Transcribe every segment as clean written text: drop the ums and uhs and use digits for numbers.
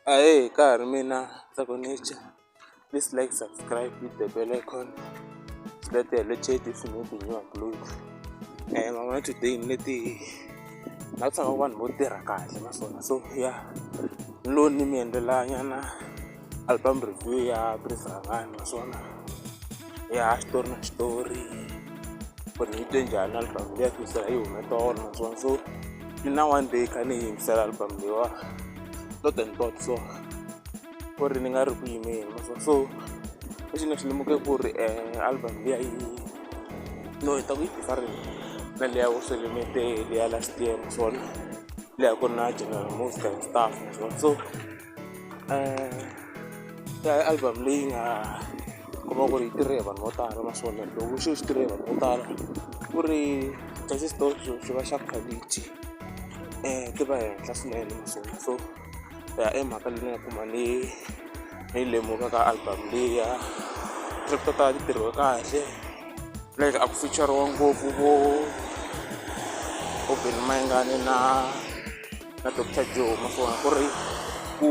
Ahee ka ha ri mina Ntsako Nature please like, subscribe, hit the bell icon so that you alerted if you need new upload. Mavona today ni leti la ku tshamaka vanhu vo tirha kahle naswona so ya ni lo ni mi endlela nyana album review ya Prince Rhangani naswona ya xitori na xitori ku ri ni yi twe njhani album liya ku yi hume tolo naswona so ni na one day kha ni yi yingisela album leyiwa tot and tot so ku ri ni nga ri ku yimeni naswona so lexi ni xi lemuke ku ri album liya yi no hi ta ku yi different na liya vo Swelimete liya last year naswona liya ku ri na General Muzka and stuff naswona so ya album leyi nga kuma ku ri yi tirhe hi vanhu vo tala naswona loko xilo xi tirhe hi vanhu vo tala ku ri chances to xi va xa quality ti va henhla swinene naswona so ya i mhaka leyi ni nga kuma ni ni lemuka ka album leya track to tala ti tirhiwe kahle like a ku feature-riwa ngopfu vo vo Benny Mayengani na na Doctor Joe naswona ku ri ku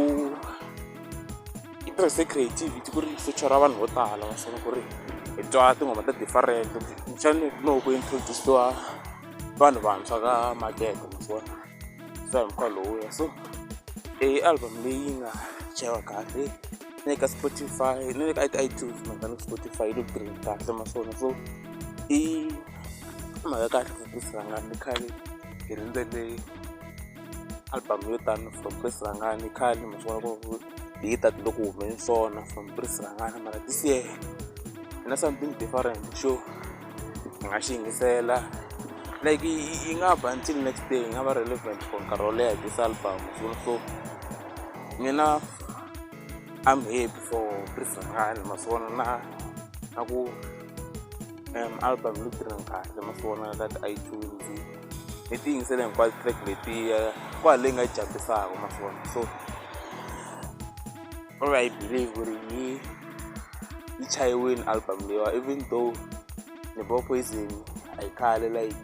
yi tirhise creativity ku ri feature vanhu vo tala naswona ku ri hi twa tinghoma ta different kumbexani no ku introduce-iwa vanhu vantshwa ka makete naswona se hi mukhuva lowuya so i album leyi nga chayiwa kahle na le ka Spotify na le ka iTunes mhaka na Spotify yi le ku tirheni kahle naswona so i mhaka ya kahle for Prince Rhangani khale hi rindzele album yo tani from Prince Rhangani khale ma swi vona ku hi ta loko humeni swona from Prince Rhangani mara this year na something different xo hi nga xi yingisela like yi nga ba until next day yi nga va relevant for nkarhi wo leha this album so so mina I'm happy for Prince Rhangani ma swi vona na na ku album yi tirheni kahle ma swi vona ka ti-iTunes ni ti yingisele hinkwato track letiya ku hava leyi nga yi jampisaka ma swi vona so I believe ku ri yi yi chayiwini album leyiwa even though ni bo Poison a yi khale like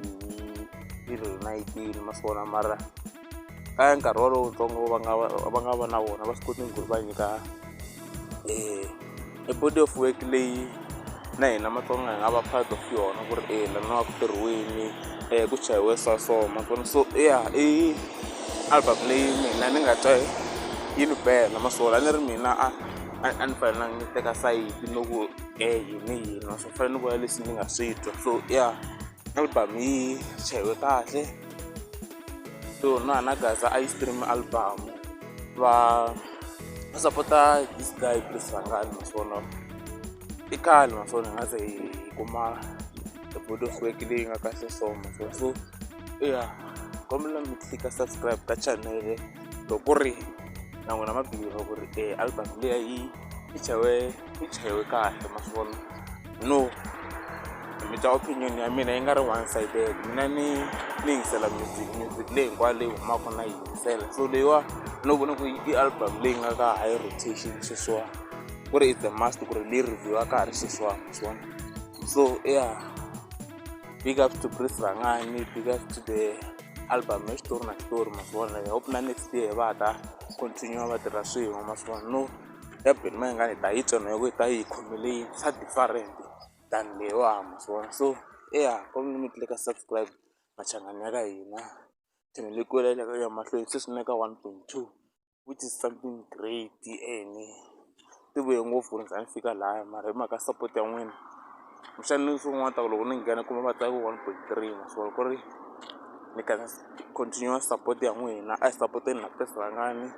yi reunite-ini ma swi vona mara ka nkarhi wolowo wutsongo va nga va nga va na wona va swi kotile ku ri va nyika e body of work leyi na hina Matsonga hi nga va part of yona ku ri e laniwa ku tirhiweni ku chayiwe swa so ma vona so ya i album leyi mina ni nga twa yi ni bela ma swi vona a ni ri mina a a ni fanelanga ni teka sayiti no ku e yini yini ma swi fanele ni vula leswi ni nga swi twa so ya album yi chayiwe kahle so na na Gaza a yi stream album va va sapota this guy Prince Rhangani ma swi vona i khale ma swi vona hi nga ze hi kuma a body of work leyi nga kahle so ma swi vona so ya kombela mi click-a subscribe ka channel loko ku ri na n'wina ma believe ku ri e album liya yi yi chayiwe yi chayiwe kahle ma swi vona no mi twa opinion ya mina yi nga ri one sided mina ni ni yingisela music music leyi hinkwayo leyi humaka na yi yingisela so leyiwa no vona ku i album leyi nga ka high rotation sweswiwa ku ri it's a must ku ri leyi review ka ha ri sweswiwa ma swi vona so yeah big up to Prince Rhangani big up to the album ya xitori na xitori ma swi vona I hope na next year va ta continue va tirha swin'we ma swi vona no ya Benny Mayengani hi ta yi twa na ku yi ta yi khomele yini swa different than leyiwa ma swi vona so ya kombela mi click-a subscribe machangani ya ka hina channel yi kula yi ya mahlweni sweswi ni le ka 1.2 which is something great ene ti vuye ngopfu ku ni za ni fika laya mara hi mhaka support ya n'wina kumbexani swin'wana ta ku loko ni nghena kuma va tsala ku 1.3 ma swi vona ku ri ni khensa continuous support ya n'wina a hi sapoteni na Prince Rhangani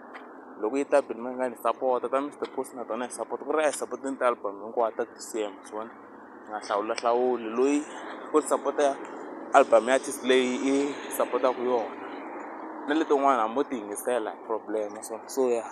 loko yi ta Benny Mayengani hi sapota ta Mr Post na tona hi sapota ku ri a hi sapoteni ti-album hinkwato ta this year ma swi vona hi nga hlawulahlawuli loyi ku sapota album ya artist leyi i sapotaka yona na letin'wana hambi wo ti yingisela problem ma swi vona so ya.